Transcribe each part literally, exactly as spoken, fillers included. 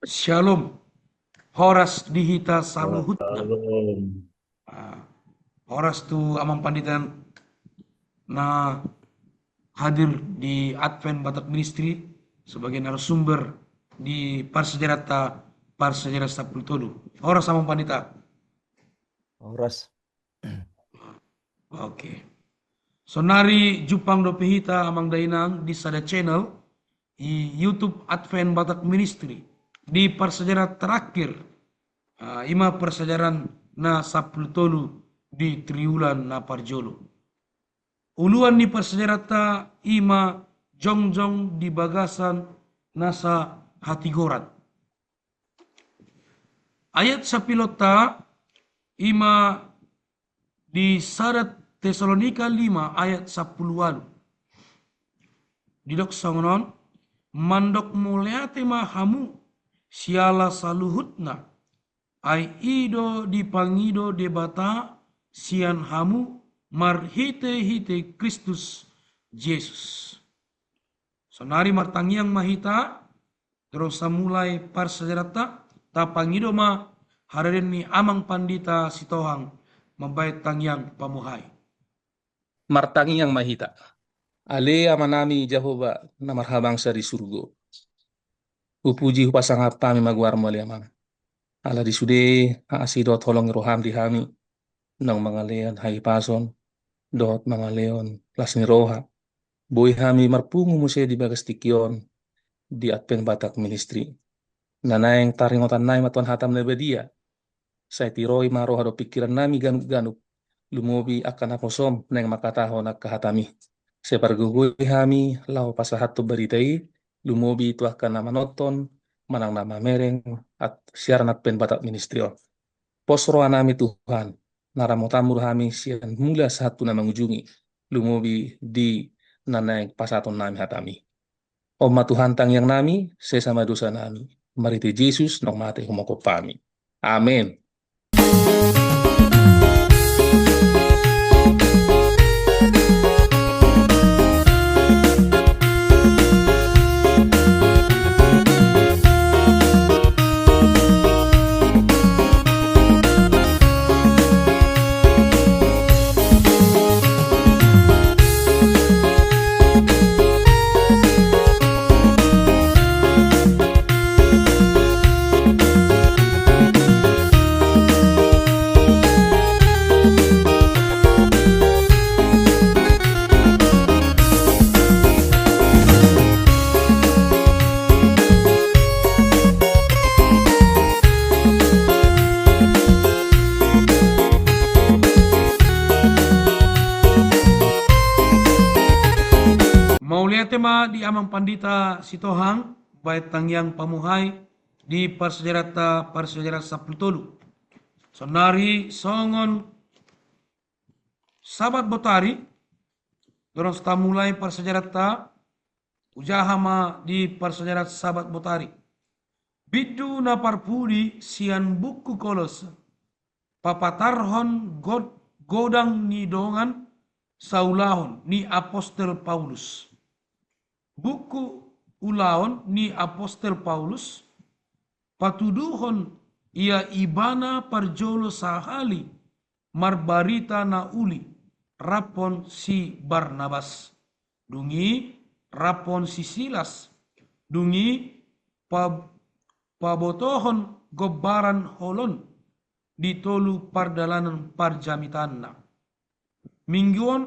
Shalom. Horas di hita saluhutna. Shalom. Ah, horas tu Amang Pandita na hadir di Advent Batak Ministry sebagai narasumber di parsiajaranta, parsiajaran sampulu tolu. Horas Amang Pandita. Horas. Oke. Sonari jumpang dope hita Amang Dainang di sada channel di YouTube Advent Batak Ministry di parsiajaran terakhir. Ah, ima parsiajaran na sampulu tolu di triwulan na parjolo. Uluan ni parsiajaranta ima jongjong di bagasan nasa hatigoran. Ayat sapilonta ima di sada Tesalonika lima ayat sampulu ualu. Didok songon on, mandok mauliate ma hamu siala saluhutna, ai i do dipangido Debata sian hamu marhitehite Kristus Jesus. Sonari martangiang ma hita, dorong samulai parsiajaranta, tapangido ma hareren ni Amang Pandita Sitohang mambahen tangiang pamuhai. Martangiang ma hita. Ale Amanami Jahowa na marhabangsa di surgo. Hupuji hupasangap hami ma goarmu ale Amang. Ala di sude asi dohot holong ni roham di hami, naung mangalehon hahipason, dohot mangalehon las ni roha. Boi hami marpungu muse di bagas tingki on di Advent Batak Ministry. Na naeng taringotan nami ma Tuhan hatam na badia. Sai tiroi ma roha dohot pingkiran nami ganup-ganup. Lumobi angka naposom naeng mangkatahon angka hatami. Sai pargogoi hami laho pasahathon barita i, lumobi tu angka na manonton, manang na mamereng, at siaran Advent Batak Ministry on. Pos roha nami Tuhan, na ramotanmu do hami sian mula sahat tu na mangujungi, lumobi di na naeng pasahaton nami hatami. On ma Tuhan tangiang nami, sesa ma dosa nami, marhite Jesus naung mate humongkop hami. Amen. Mauliate ma di Amang Pandita Sitohang, bahen tangiang pamuhai di parsiajaranta, parsiajaran sampulu tolu. Sonari songon Sabat botari, dorong samulai parsiajaranta, hujaha ma di parsiajaran Sabat botari. Bindu na parpudi sian buku Kolose, papatarhon god-, godang ni dongan saulahon ni apostel Paulus. Buku Ulaon ni apostel Paulus patuduhon ia ibana parjolo sahali marbarita na uli raphon si Barnabas, dung i raphon si Silas, dung i pa-, pabotohon gombaran holon di tolu pardalanan parjamitaanna. Minggu on,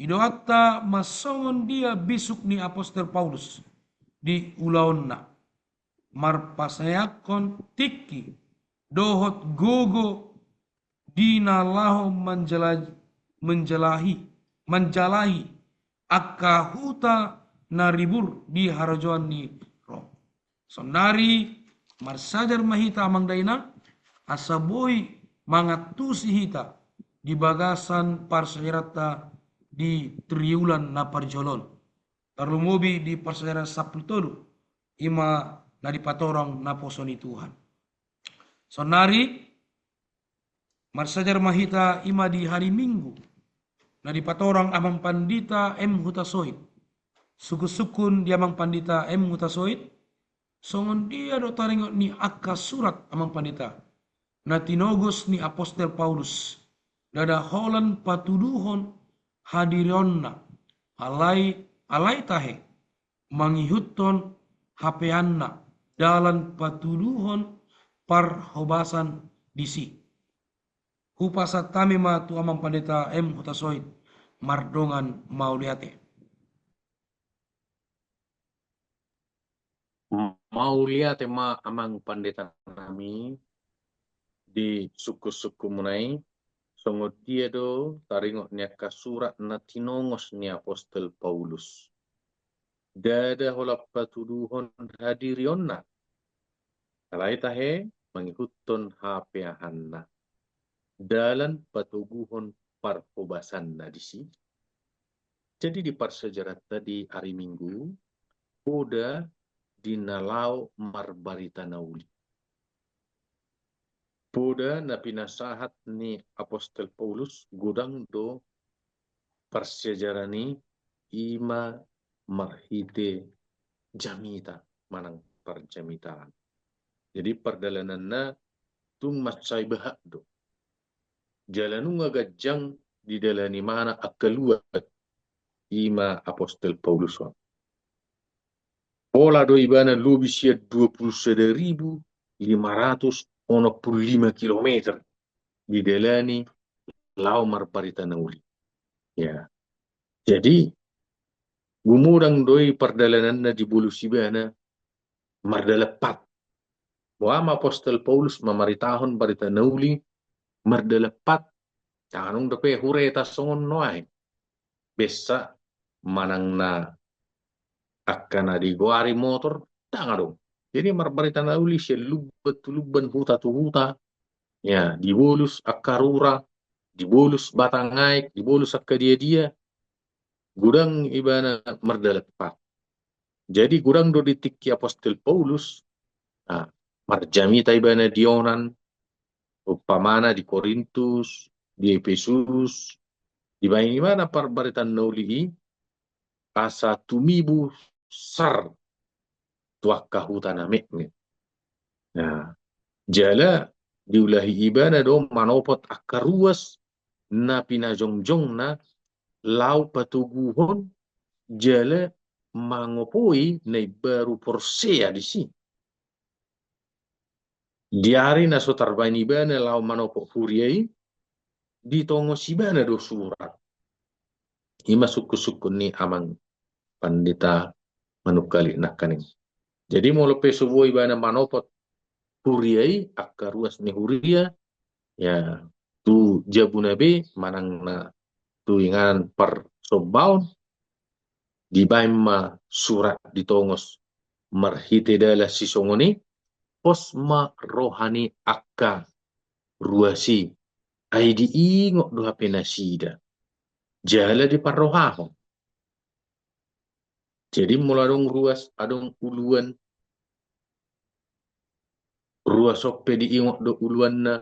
idoanta ma songon dia bisuk ni apostel Paulus di ulaonna, marpasaeakhon tingki dohot gogo di na laho manjala-, manjalahi, manjalahi angka huta na ribur di harajaon ni Rom. Sonari marsiajar ma hita Amang Dainang, asa boi mangantusi hita di bagasan parsiajaranta di triwulan na parjolo on. Tarlumobi di parsiajaran sampulu tolu, ima na dipatorang naposo ni Tuhan. Sonari marsiajar ma hita ima di hari Minggu na dipatorang Amang Pandita M Hutasoit. Sungkun-sungkun di Amang Pandita M Hutasoit, Songon dia do taringot ni angka surat, Amang Pandita, na tinogos ni apostel Paulus, ndada holan patuduhon hadirionna, alai, alai tahe, mangihuthon hapeanna, dalan patuduhon parhobasan disi. Hupasahat hami ma tu Amang Pandita M Hutasoit, mardongan mauliate. Mauliate ma Amang Pandita nami, di sungkun-sungkunmuna i. Songon dia do taringot ni angka surat na tinongos ni apostel Paulus. Ndada holan patuduhon hadirionna, alai tahe mangihuthon hapeahanna, dalan patoguhon parhobasanna disi. Jadi di parsiajaranta di ari Minggu, poda di na laho marbarita na uli. Poda na pinasahat ni apostel Paulus godang do parsiajaran i, i ma marhite jamita manang parjamitaan. Jadi pardalananna tung mansai bahat do. Jala nunga ganjang didalani ibana angka luat, i ma apostel Paulus on. Pola do ibana lobi sian dua puluh sada ribu lima ratus onom puluh lima kilometer didalani laho marbarita na uli. Ya. Jadi, gumodang do i pardalananna dibolus ibana mardalan pat. Boha ma apostel Paulus mamaritahon barita na uli mardalan pat, ndang adong dope hureta songon nuaeng. Besa manang na angka na digoari motor, ndang adong. Jadi marbarita na uli sian lumban tu lumban, huta tu huta, ya, dibolus angka rura, dibolus batang aek, dibolus angka dia-dia, godang ibana mardalan pat. Jadi godang do di tingki apostel Paulus, ah, marjamita ibana di onan, umpamana di Korintus, di Epesus, dibaen ibana parbarita na uli i, asa tumibu sar tu angka huta na metmet. Nah, jala diulahi ibana do manopot angka ruas na pinajongjongna laho patoguhon jala mangopoi na imbaru porsea disi. Di ari na so tarbaen ibana laho manopot huria i, ditongos ibana do surat. I ma sungkun-sungkun ni Amang Pandita Manungkalit nangkaning. Jadi molo pe so boi ibana manopot huria i, angka ruas ni huria, ya, tu jabuna be manang na tu inganan parsombaon, dibaen ma surat ditongos marhite dalan sisongon i, pos ma roha ni angka ruas i, ai diingot do hape nasida jala diparrohahon. Jadi molo adong ruas, adong uluan, ruas on pe diingot do uluanna,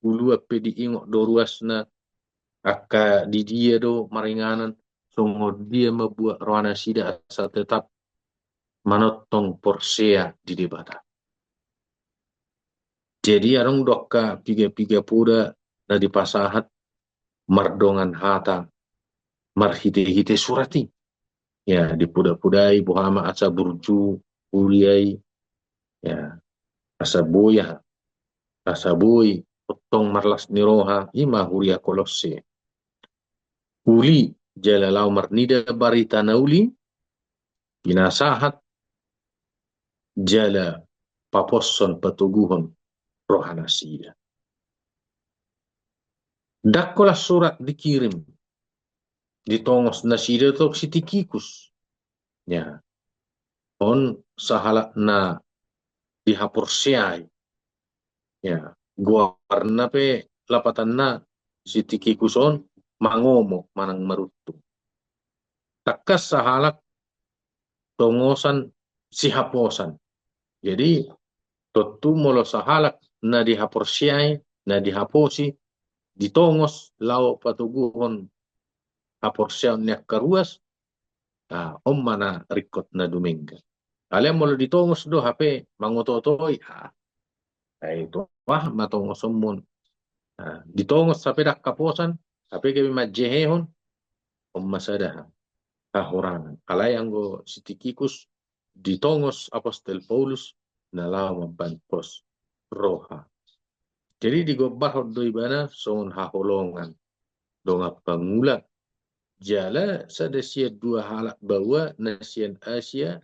uluan pe diingot do ruasna, angka di dia do maringanan, songon dia mambuat rohanasida asa tetap manongtong porsea di Debata. Jadi adong do angka piga-piga poda na dipasahat mardongan hata marhite-hite surat i. Ya, dipoda-podai boha ma asa burju huria i. Ya, asa boi aha, asa boi tongtong marlas ni roha, i ma huria Kolosse. Uli jala laho marnida barita na uli, pinasahat jala paposhon patoguhon rohanasida. Ndang holan surat dikirim, ditongos nasida tu si Tikikus. Ya. On sahalak na dihaporseai. Ya, goarna pe lapatanna si Tikikus on mangomo manang maruntung. Tangkas sahalak tongosan sihaposan. Jadi tontu molo sahalak na dihaporseai, na dihaposi, ditongos laho patoguhon haporseaon ni angka ruas, ah, on ma na ringkot na dumenggan. Alai molo ditongos do hape mangotootoi, ha. Ai tu aha ma tongosonmon. Nah, ditongos hape ndang haposan, hape gabe manjehehon, on ma sada ha, hahorangan. Alai anggo si Tikikus ditongos apostel Paulus na laho mambahen pos roha. Jadi digombarhon do ibana songon haholongan, dongan pangula. Jala sada sian dua halak baoa na sian Asia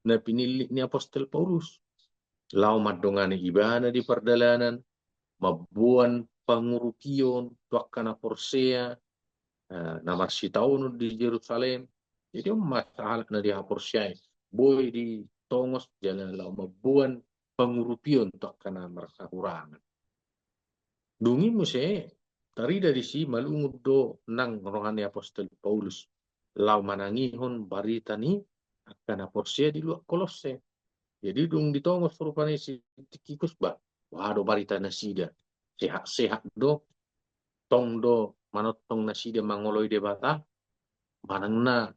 na pinillit ni apostel Paulus. Laho mandongani ibana di pardalanan, mamboan pangurupion tu angka na porsea, eh, na marsitaonon di Jerusalem. Jadi on ma sahalak na dihaporseai, boi ditongos jala laho mamboan pangurupion tu angka na marhahurangan. Dung i muse tarida disi malungun do nang roha ni apostel Paulus laho manangihon barita ni angka na porsea di luat Kolosse. Jadi dung ditongos rupani si Tikikus, bah, boha do barita nasida. Sehat-sehat do, tong do manongtong nasida mangoloi Debata, manang na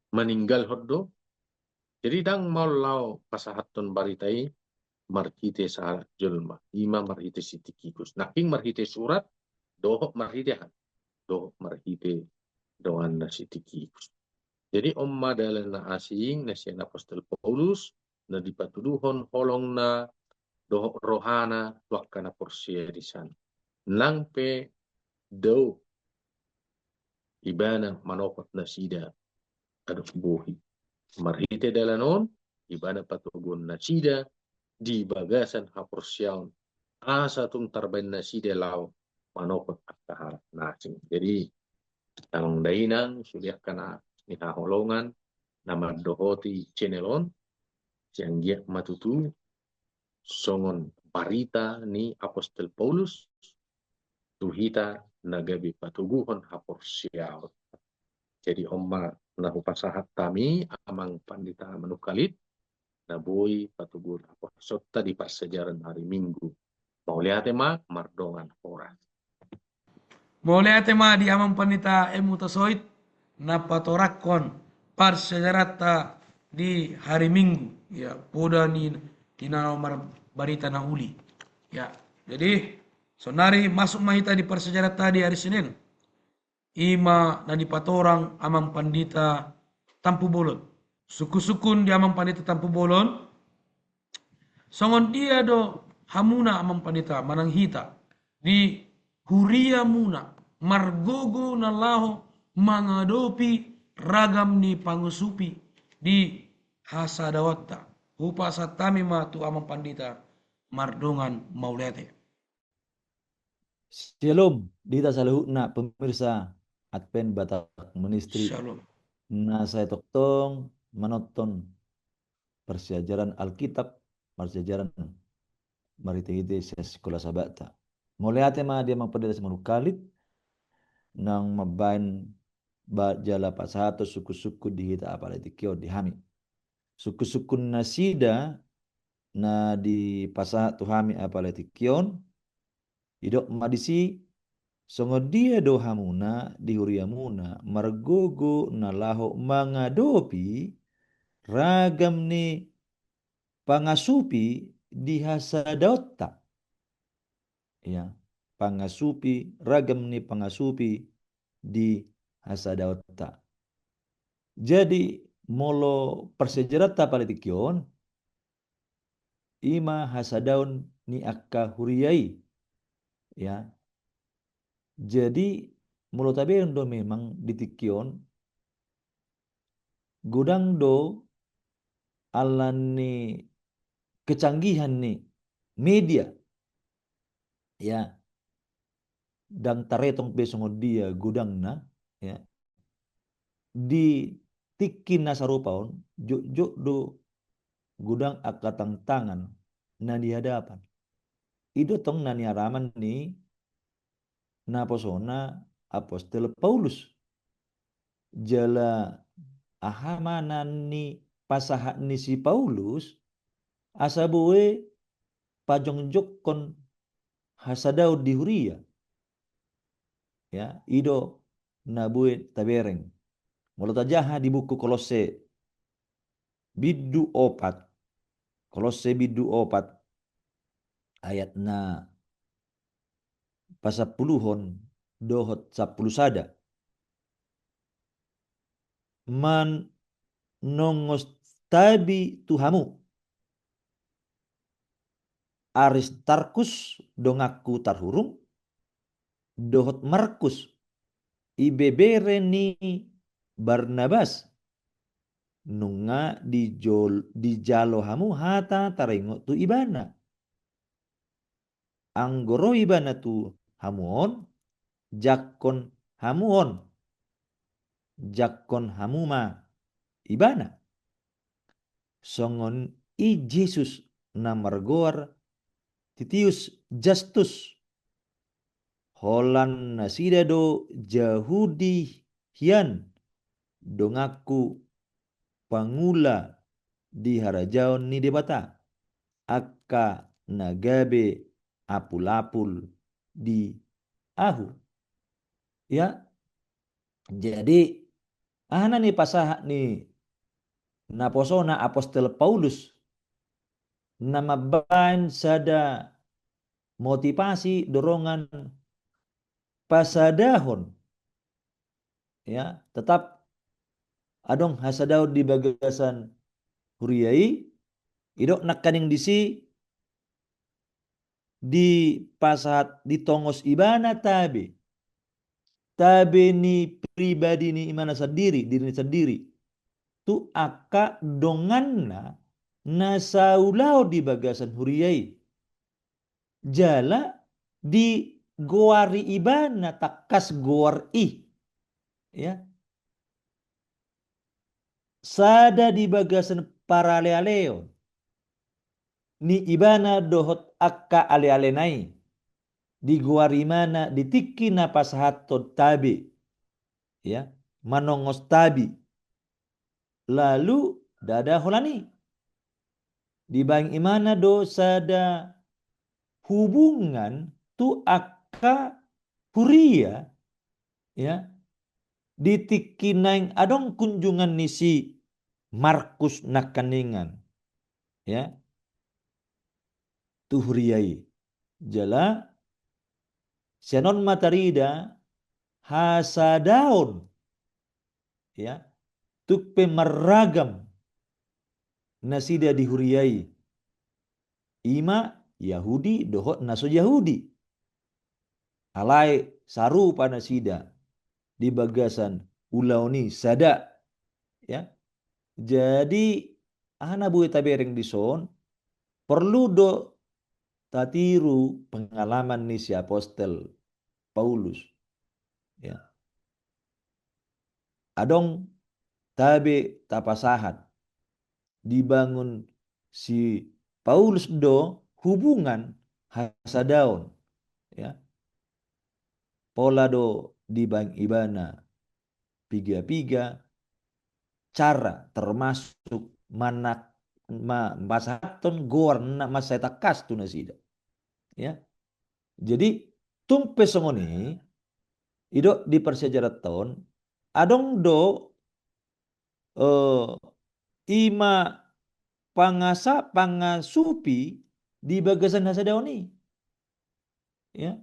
maninggalhon do. Jadi ndang maol laho pasahathon barita i marhite sahalak jolma, i ma marhite si Tikikus. Nangkin marhite surat, dohot marhite aha, dohot marhite donganna si Tikikus. Jadi on ma dalan na asing na sian apostel Paulus, na dipatuduhon holongna dohot rohana tu angka na porsea di san. Nang pe dao ibana manopot nasida adop bohi. Marhite dalan on, ibana patoguon nasida di bagasan haporseaon, asa tung tarbaen nasida laho manopot angka halak na asing. Jadi, amang dainang, sude angka na ni haholongan, na mandohoti channel on, sai anggiat ma tutu songon barita ni apostel Paulus tu hita na gabe patoguhon haporseaon. Jadi on ma na hupasahat hami amang pandita manungkalit, na boi patoguhon haporseaonta di parsiajaran hari Minggu. Mauliate ma, mardongan horas. Mauliate ma di amang pandita M Hutasoit na patorangkon parsiajaranta di hari Minggu. Ya, poda ni, ni na marbarita na uli. Ya, jadi saonari masuk ma hita di parsiajaranta di hari Senin. I ma na dipatorang amang pandita Tampubolon. Sungkun-sungkun di amang pandita Tampubolon, songon dia do hamuna amang pandita manang hita di huriamuna margogo na laho mangadopi ragam ni pangusupi di hasadaonta? Hupasahat hami ma tu amang pandita, mardongan mauliate. Shalom di hita saluhutna pemirsa Advent Batak Ministry. Shalom. Na sai tongtong manonton parsiajaran Alkitab, parsiajaran marhite-hite sian Sikola Sabatta. Mauliate ma di amang pandita Simanungkalit, naung mambaen ba-, jala pasahathon sungkun-sungkun di hita apala tingki on di hami. Sungkun-sungkun nasida na dipasahat tu hami apala tingki on, didok ma disi, songon dia do hamuna di huriamuna margogo na laho mangadopi ragam ni pangasupi di hasadaonta. Ya, pangasupi, ragam ni pangasupi di hasadaonta. Jadi, molo parsiajaranta apala tingki on, i ma hasadaon ni angka huria i. Ya. Jadi, molo tabereng do memang di tingki on, godang do alani kecanggihan ni media. Ya. Ndang taretong pe songon dia godangna, ya. Di tingki na sarupa on, jotjot do godang angka tantangan na di hadapan. I do tong na niaraman ni naposona apostel Paulus. Jala aha ma na nipasahat ni si Paulus, asa boi pajongjongkon hasadaon di huria. Ya, i do na boi tabereng. Molo tajaha di buku Kolosse, bindu opat, Kolosse bindu opat, ayat na pasampuluhon dohot sampulu sada. Manongos tabi tu hamu. Aristarkus donganku tarhurung, dohot Markus, ibebere ni Barnabas, nunga dijol-, dijalo hamu hata taringot tu ibana. Anggo ro ibana tu hamu on, jangkon hamu on, jangkon hamu ma ibana. Songon i Jesus na margoar Titius Jastus. Holan nasida do Jahudi hian donganku pangula di harajaon ni Debata, angka na gabe apul-apul di ahu. Ya, jadi aha na nipasahat ni naposona apostel Paulus na mambaen sada motivasi dorongan pasadahon. Ya, tetap adong hasadaon di bagasan huria i, idok nangkaning disi dipasahat ditongos ibana tabe. Tabe ni pribadi ni ibana sandiri, diri ni sandiri. Tu angka donganna na saulaon di bagasan huria i. Jala digoari ibana tangkas goar i. Ya. Sada di bagasan paralealeon ni ibana dohot angka alealena i. Digoari ibana di tingki na pasahathon tabe. Ya, manongos tabi. Lalu ndada holan i. Dibaen ibana do sada hubungan tu angka huria, ya, di tingki naeng adong kunjungan ni si Markus nangkaningan, ya, tu huria i. Jala sian on ma tarida hasadaon, ya, tung pe marragam nasida di huria i. Ima Yahudi dohot na so Yahudi. Alai sarupa nasida di bagasan ulaon i sada. Ya. Jadi aha na boi tabereng dison, perlu do tatiru pengalaman ni si apostel Paulus. Ya. Adong tabe tapasahat, dibangun si Paulus do hubungan hasadaon, ya. Pola do dibaen ibana piga-piga cara, termasuk manak-, ma-, pasahathon goar na mansai tangkas tu nasida. Ya. Jadi tung pe songon i, idok di parsiajaranta on, adong do, eh, ima pangasa-, pangasupi di bagasan hasadaon i. Ya.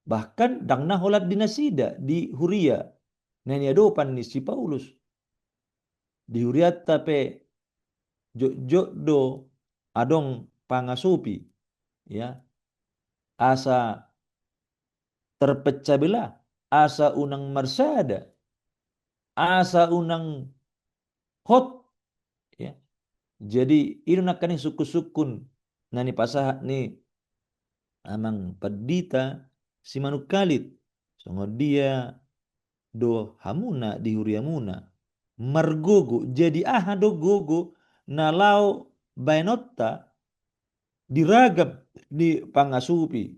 Bahkan ndang na holan di nasida di huria na niadopan ni si Paulus. Di hurianta pe jotjot do adong pangasupi, ya. Asa terpecah belah, asa unang marsada, asa unang hot, ya. Jadi i do nangkaning sungkun-sungkun na nipasahat ni Amang Pandita Simanungkalit, songon dia do hamuna di huriamuna. Margogo, jadi aha do gogo na laho baenonta di ragam ni pangasupi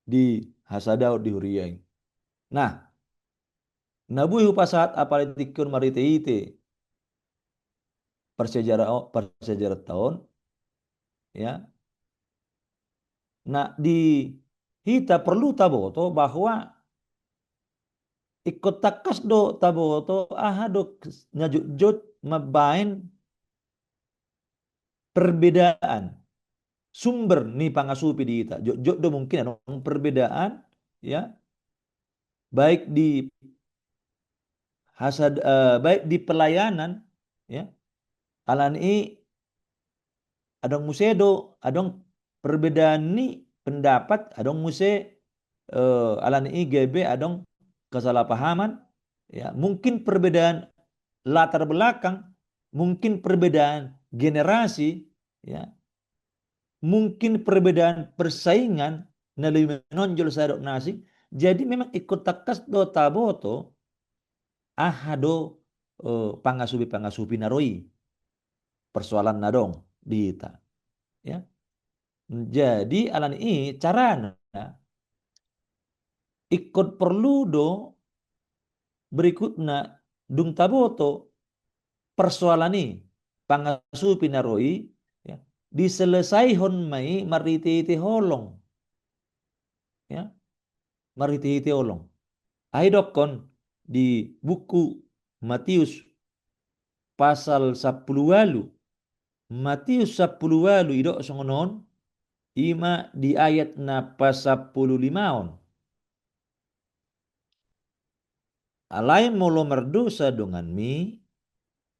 di hasadaon di huria i. Nah, na boi hupasahat apala di tingki on marhite-hite parsiajaranta on, ya. Nah, di hita perlu taboto bahwa ingkon tangkas do taboto aha do na jotjot mambaen perbedaan sumber ni pangasupi di hita. Jotjot do mungkin adong perbedaan, ya, baik di hasad, eh, baik di pelayanan, ya, alani i adong muse do, adong perbedaan ni pendapat, adong muse, eh, alani i gabe adong kesalahpahaman, ya, mungkin perbedaan latar belakang, mungkin perbedaan generasi, ya, mungkin perbedaan persaingan na lebih menonjol sada dohot na asing. Jadi memang ingkon tangkas do taboto aha do, eh, pangasupi-pangasupi na ro i, persoalan na adong di hita. Ya. Jadi alani i carana ingkon porlu do berikutna dung taboto persoalan i, pangasupi na ro i, ya, diselesaihon ma i marhite-hite holong. Ya, marhite-hite holong. Ai didokkon di buku Matius pasal sampulu ualu. Matius sampulu ualu didok songon on, i ma di ayat na pasampulu lima on. Alai molo mardosa donganmi,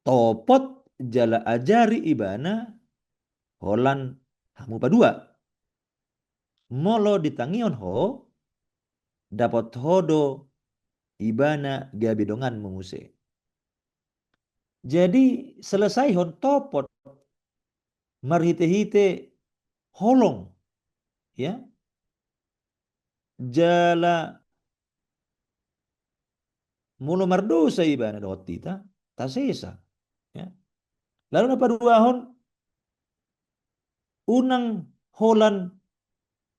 topot jala ajari ibana holan hamu padua. Molo ditangihon ho, dapot ho do ibana gabe donganmu muse. Jadi selesaihon topot marhite-hite holong, ya. Jala molo mardosa ibana dohot hita, tasesa, ya. Lalu na paduahon, unang holan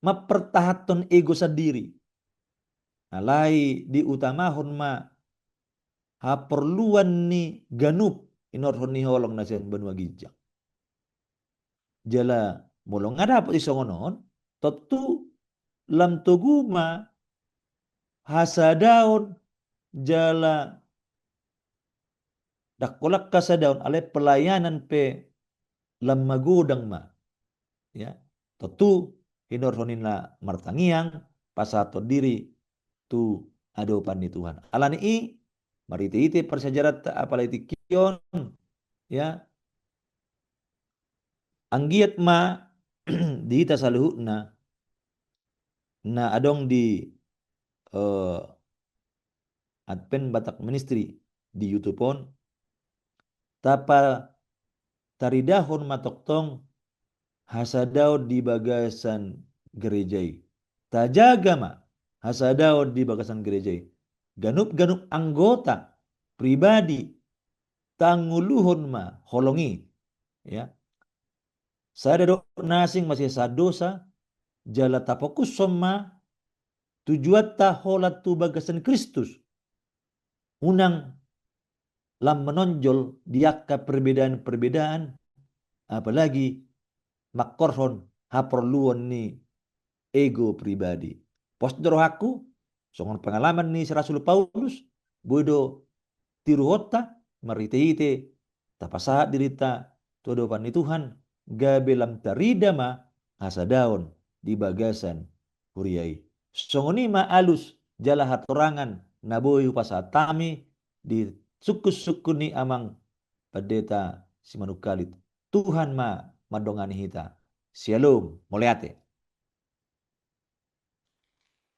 mampertahankon ego sandiri. Alai diutamahon ma haporluan ni ganup hinorhon ni holong na sian banua ginjang. Jala molo nga dapot i songon on, tontu lam togu ma hasadaon jala ndang holan hasadaon, alai pelayanan pe lam magodang ma. Ya, tontu hinorhon ni na martangiang, pasahathon diri tu adopan ni Tuhan. Alani i, marhite-hite parsiajaranta apala di tingki on, ya, anggiat ma di hita saluhutna na adong di, eh, Advent Batak Ministry di YouTube on, tapataridahon ma tongtong hasadaon di bagasan gereja i. Tajaga ma hasadaon di bagasan gereja i. Ganup-ganup anggota, pribadi, tanguluhon ma holong i. Ya. Sada dohot na asing masihasahat dosa, jala tafokushon ma tujuanta holan tu bagasan Kristus. Unang lam menonjol di angka perbedaan-perbedaan, apalagi mangkorhon haporluan ni ego pribadi. Pos do rohangku, songon pengalaman ni si Rasul Paulus, boi do tiruhonta, marhite-hite tapasahat dirinta tu adopan ni Tuhan, gabe lam tarida ma hasadaon di bagasan huria i. Songon i ma alus jala hatorangan na boi hupasahat hami di sungkun-sungkun ni amang pandita Simanungkalit. Tuhan ma mandongani hita. Syalom, mauliate.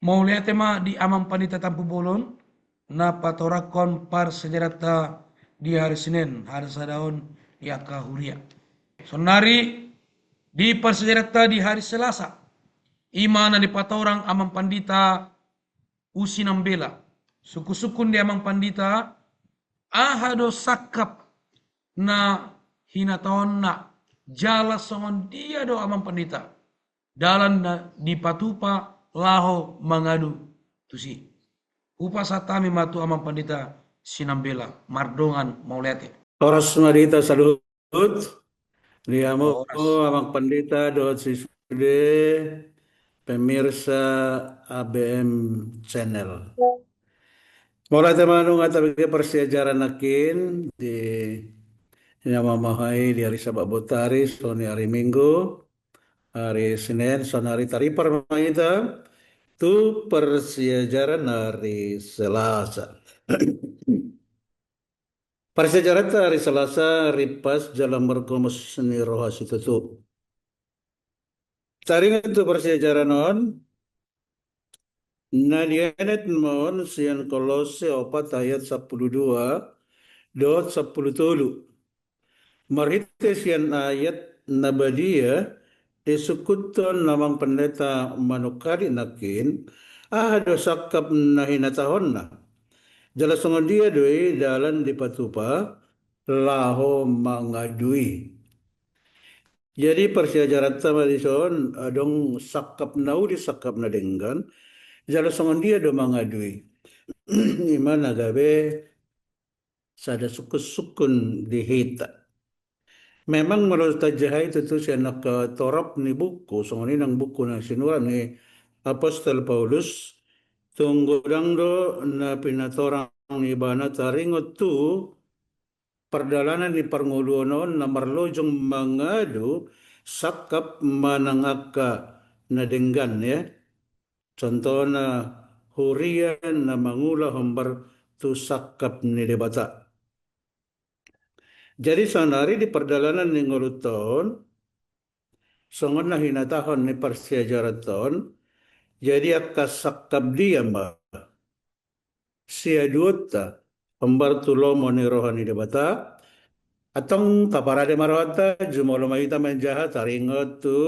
Mauliate ma di Amang Pandita Tampubolon, na patorangkon parsiajaranta di hari Senin, hasadaon di angka huria. Sonari di parsiajaranta di hari Selasa, i ma na dipatorang Amang Pandita Usi Nambela. Sungkun-sungkun di Amang Pandita, aha do sangkap na hinataonna jala songon dia do Amang Pandita dalan na dipatupa laho mangadu tusi. Hupasahat hami ma tu Amang Pandita Sinambela, mardongan mauliate. Horas ma di hita saluhut, di hamu Amang Pandita dohot sisude pemirsa A B M Channel. Mauliate ma nunga tabege parsiajaran nangkin di Ia mamahai di hari Sabat botari, songon i hari Minggu, hari Senin, saonari taripar ma hita tu parsiajaran hari Selasa. Parsiajaranta hari Selasa, ripas jala margomos ni roha situtu. Taringot tu parsiajaran on, na dienet ma on sian Kolose opat ayat sampulu dua dohot sampulu tolu. Marhite sian ayat na badia, disungkunhon amang pendeta manungkali nangkin, aha do sangkap na hinatahonna. Jala songon dia do i dalan dipatupa laho mangadui. Jadi parsiajaranta ma dison, adong sangkap na uli, sangkap na denggan, jala songon dia do mangadui. Ima na gabe sada sungkun-sungkun di hita. Memang molo tajahai tutu sian angka torop ni buku, songon i nang buku na sinurat ni Apostel Paulus, tung godang do na pinatorang ibana taringot tu pardalanan ni parngoluon on na marlojong mangadu sangkap manang angka na denggan, ya. Contohna huria na mangula hombar tu sangkap ni Debata. Jadi saonari di pardalanan ni ngolunta on, songon na hinatahon ni parsiajaranta on, jadi angka sangkap dia ma siaduonta hombar tu lomo ni roha ni Debata. Antong taparade ma rohanta, jumolo ma hita manjaha taringot tu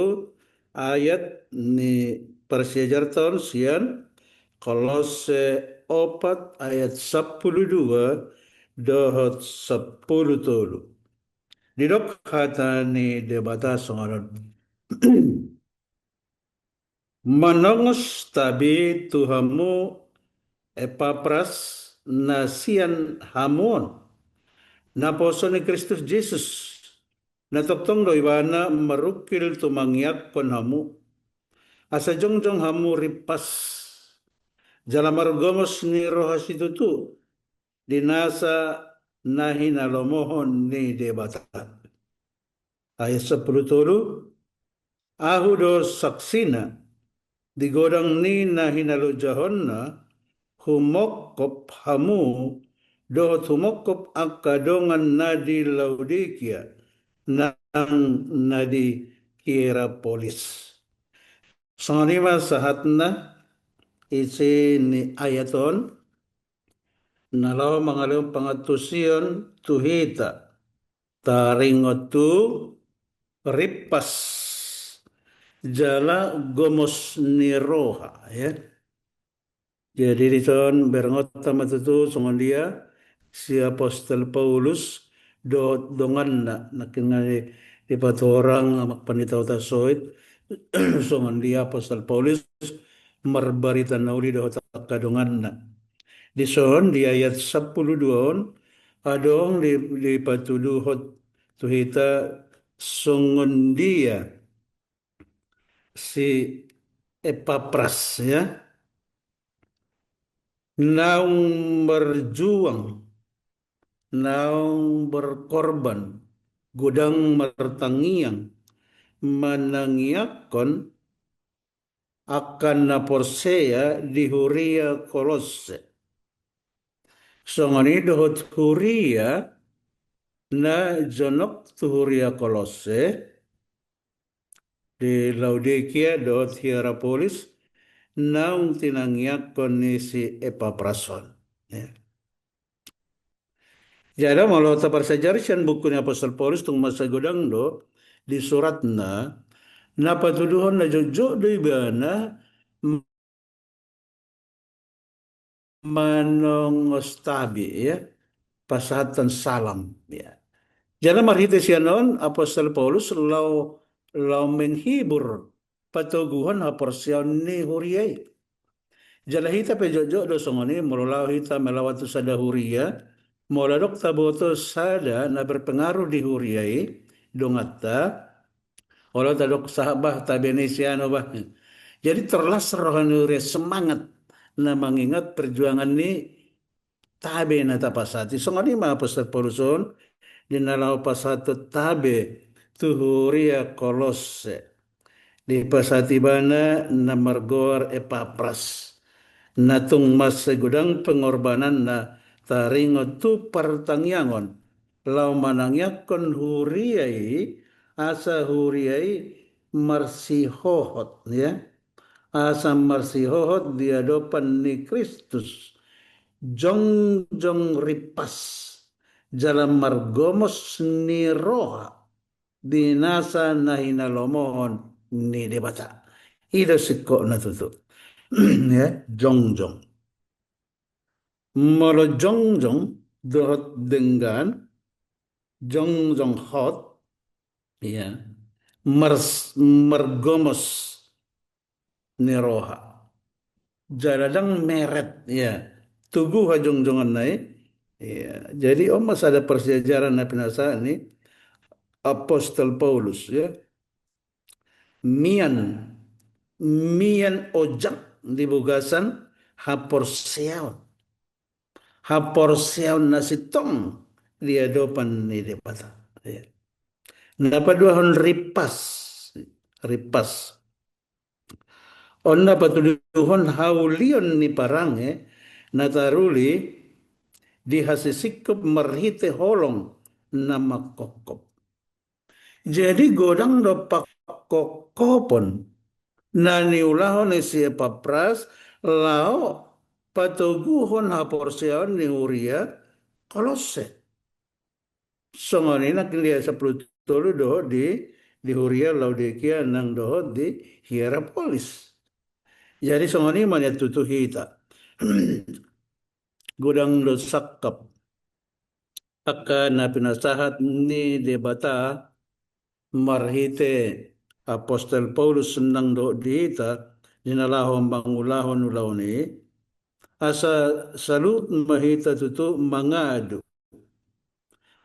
ayat ni parsiajaranta on sian Kolose opat ayat sampulu dua dohot sampulu tolu. Didok hata ni Debata songon on. Manongos tabi tu hamu Epapras na sian hamu on, naposo ni Kristus Jesus, na tongtong do ibana marungkil tu mangiangkon hamu, asa jongjong hamu rimpas jala margomos ni roha situtu di nasa na hinalomohon ni Debata. Ayat sampulu tolu, ahu do saksina di godang ni na hinalojahonna humongkop hamu dohot humongkop angka dongan na di Laodikia nang na di Hierapolis. Songon i ma sahatna isi ni ayat on, na laho mangalehon pangantusion tu hita taringot tu rimpas jala gomos ni roha, ya. Jadi dison berengota ma tutu songon dia si Apostel Paulus dohot donganna, nangkin nga di, dipatorang amang pandita Hutasoit, songon dia Apostel Paulus marbarita na uli dohot angka donganna. Dison di ayat sampulu dua on, adong di, dipatuduhon tu hita songon dia si Epapras, ya. Naung berjuang, naung berkorban, godang martangiang, manangiangkon angka na porsea di huria Kolose. Songon i dohot huria na jonok tu huria Kolose, di Laodikia dohot Hierapolis, naung tinangiangkon ni si Epapras on. Ya. Jadi molo taparsiajari sian buku ni Apostel Paulus, tung mansai godang do di suratna, na patuduhon na jotjot do ibana manongos tabi, ya, pasahathon salam, ya. Jala marhite sian on Apostel Paulus laho, laho menghibur patoguhon haporseaon ni huria i. Jala hita pe jotjot do songon i, molo laho hita melawat tu sada huria, molo adong taboto sada na berpengaruh di huria i, donganta, olo tadok sahat bah, tabe ni si anu bah. Jadi terlas roha ni huria, semangat na mangingot perjuangan ni tabe na tapasahat i. Songon i ma Apostel Paulus on di na laho pasahathon tabe tu huria Kolosse. Dipasahat ibana na margoar Epapras, na tung mansai godang pengorbananna taringot tu partangiangon, laho manangiangkon huria i, asa huria i marsihohot, ya. Asa marsihohot di adopan ni Kristus, jongjong ripas, jala margomos ni roha di nasa na hinalomohon ni Debata. I do singkopna tutu. Ya, jongjong. Molo jongjong dohot denggan, jongjong hot, ya, mars-, margomos ni roha. Jala ndang meret, ya. Tugu hajongjonganna i. Ya, jadi on ma sada parsiajaran na pinasahat ni Apostel Paulus, ya. Mian, mian ojak di bagasan haporseaon. Haporseaon na sintong di adopan ni Debata. Ya. Na paduahon ripas, ripas. On na patuduhon haulion ni parange na taruli di hasisingkop marhite holong na mangkophop. Jadi godang do pangkophopon na niulahon ni si Epapras laho patoguhon haporseaon ni huria Kolosse. Songon i nangkin di ayat sampulu tolu dohot di, di huria Laodikia nang dohot di Hierapolis. Jadi songon i ma nian tutu hita. Godang do sangkap angka na pinasahat ni Debata marhite Apostel Paulus nang dohot di hita di na laho mangulahon ulaon i, asa saluhut ma hita tutu mangadu.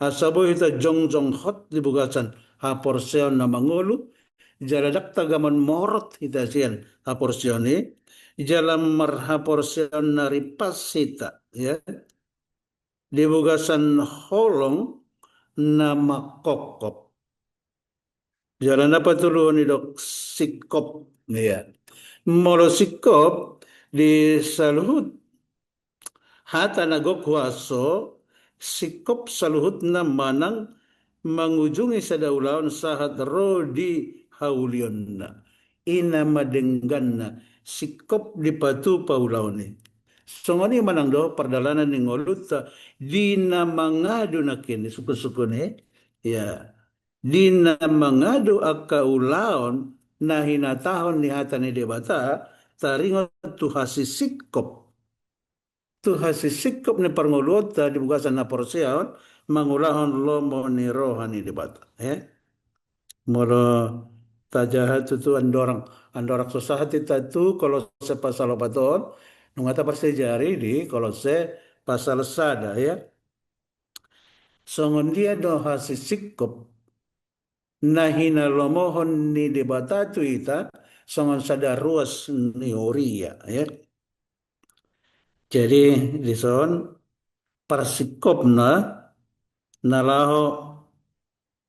Asa boi hita jongjong hot di bagasan haporseaon na mangolu, jala ndang tagamon morot hita sian haporseaon i, jala marhaporseaon na ripas hita, ya. Di bagasan holong na mangkophop. Jala na patoluhon i didok singkop, ya. Molo singkop di saluhut hata na gok huaso, singkop saluhutna manang mangujungi sada ulaon sahat ro di haulionna. I nama dengganna, singkop dipatupa ulaon i. Songon i manang do pardalanan ni ngolunta di na mangadu nangkin i sungkun-sungkun i. Ya. Di na mangadu angka ulaon na hinatahon ni hata ni Debata, taringot tu hasisingkop. Tu hasisingkop ni parngoluonta di bagasan haporseaon, mangulahon lomo ni roha ni Debata. Ya. Molo tajaha tutu andorang, andorang so sahat hita tu Kolosse pasal opat on, nunga taparsiajari di Kolosse pasal sada, ya. Songon dia do hasisingkop na hinalomohon ni Debata tu hita songon sada ruas ni huria, ya. Jadi dison parsingkopna na laho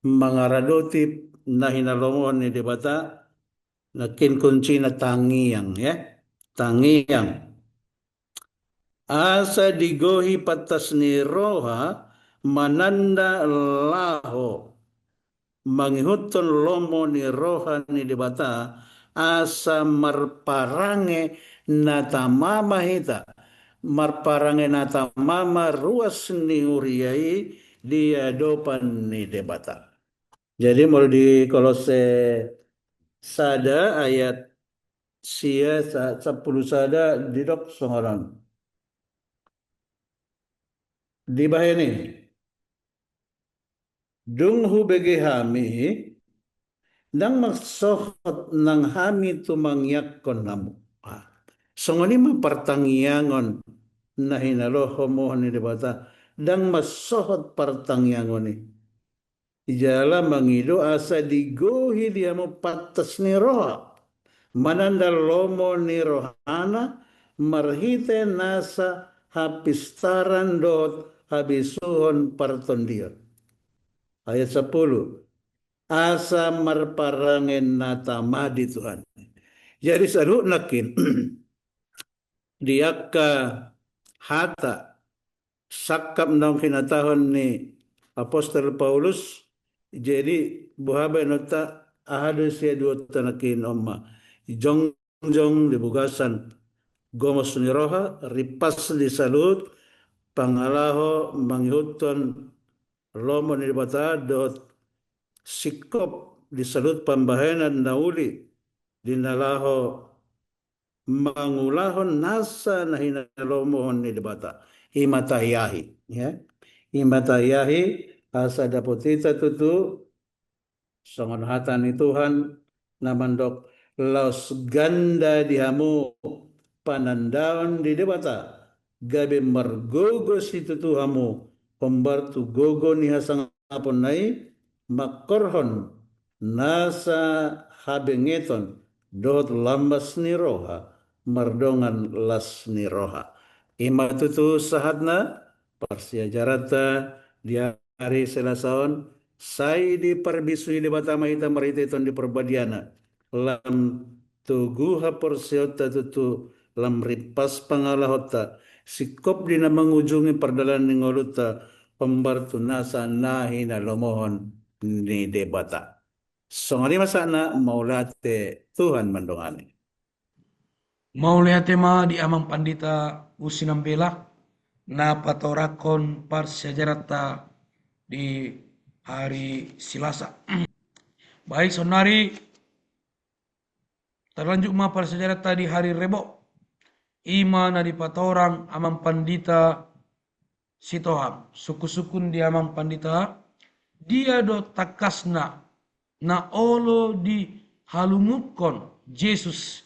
mangaradoti na hinalomohon ni Debata, nangkin kuncina tangiang, ya. Tangiang. Asa digohi pantas ni roha mananda laho mangihuthon lomo ni roha ni Debata, asa marparange na tama ma hita, marparange na tama ma ruas ni huria i di adopan ni Debata. Jadi molo di Kolosse sada ayat sia sa-, sampulu sada didok songon on. Dibahen i, dung hubege hami, ndang marsohot nang hami tumangiangkon hamu. Ah, songon i ma partangiangon na hinalomohon ni Debata, ndang marsohot partangiangon i. Jala mangido asa digohi di hamu pantas ni roha, mananda lomo ni rohana marhite nasa hapistaran dohot habisuhon partondion. Ayat sapuluh. Asa marparange na tama di Tuhan. Jadi saluhut nangkin di angka hata sangkap naung hinatahon ni apostel Paulus, jadi boha baenonta, aha do siaduonta nangkin? On ma, jongjong di bagasan gomos ni roha, rimpas di saluhut pangalaho mangihuthon lomo ni Debata dohot singkop di saluhut pambahenan na uli di na laho mangulahon nasa na hinalomohon ni Debata. I ma tahiahi, ya. I ma tahiahi asa dapot hita tutu songon hata ni Tuhan na mandok, laos ganda di hamu panandaon di Debata, gabe margogo situtu hamu hombar tu gogo ni hasangaponna i, mangkorhon nasa habengeton dohot lambas ni roha mardongan las ni roha. I ma tutu sahatna parsiajaranta di ari Selasa on, sai diparbisui Debata ma hita marhitehite Tondi Parbadia-Na lam togu haporseaonta tutu, lam rimpas pangalahonta, singkop di na mangujungi pardalanan ni ngolunta hombar tu nasa na hinalomohon ni Debata. Songon i ma sahatna, mauliate, Tuhan mandongani. Mauliate ma di Amang Pandita Usi Nambela na patorangkon parsiajaranta di ari Selasa. Baik, saonnari tarlanjut ma parsiajaranta di ari Rebo. I ma na dipatorang Amang Pandita Sitohang, sungkunsungkun di Amang Pandita, dia do tangkasna na olo dihalunguthon Jesus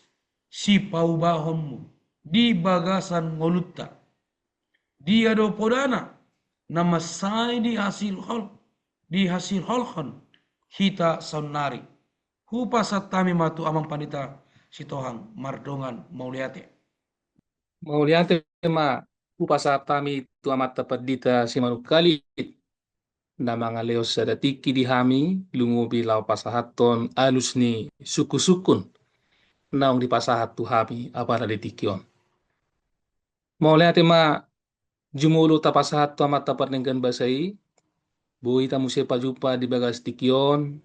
sipaubahonmu di bagasan ngolunta? Dia do podana na mansai dihasilhol, dihasilholhon hita saonnari? Hupasahat hami ma tu Amang Pandita Sitohang mardongan mauliate. Mauliate ma hupasahat hami tu Amanta Pandita Simanungkalit na mangalehon sada tingki di hami, lumobi laho pasahathon alus ni sungkunsungkun naung dipasahat tu hami apala di tingki on. Mauliate ma. Jumolo tapasahat tu Amanta Pardenggan Basa i, boi hita muse pajumpa di bagas tingki on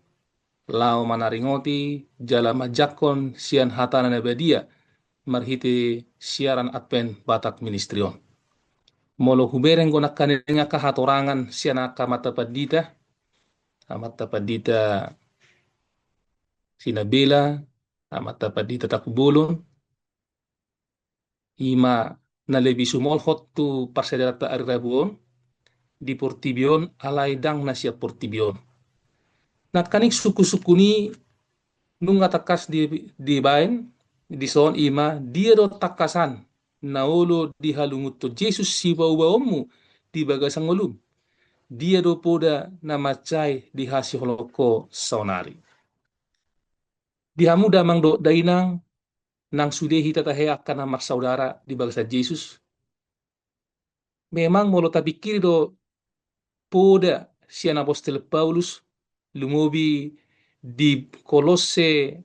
laho manaringoti jala manjangkon sian hatana na badia marhite siaran Advent Batak Ministry on. Molo hubereng do nangkaning angka hatorangan sian angka Amanta Pandita, Amanta Pandita Sinambela, Amanta Pandita Takubolon, i ma na lebih sumolhot tu parsiajaranta ari Rabu on, di portibi on alai ndang na sian portibi on. Nangkaning sungkunsungkun i nunga tangkas di, dibaen dison, i ma dia do tangkasan na olo dihalunguthon Jesus sipaubahonmu di bagasan ngolum? Dia do poda na mansai dihasilhon ho saonari? Di hamu damang dohot dainang, nang sude hita tahe angka na marsaudara di bagasan Jesus, memang molo tapingkiri do poda sian apostel Paulus, lumobi di Kolosse,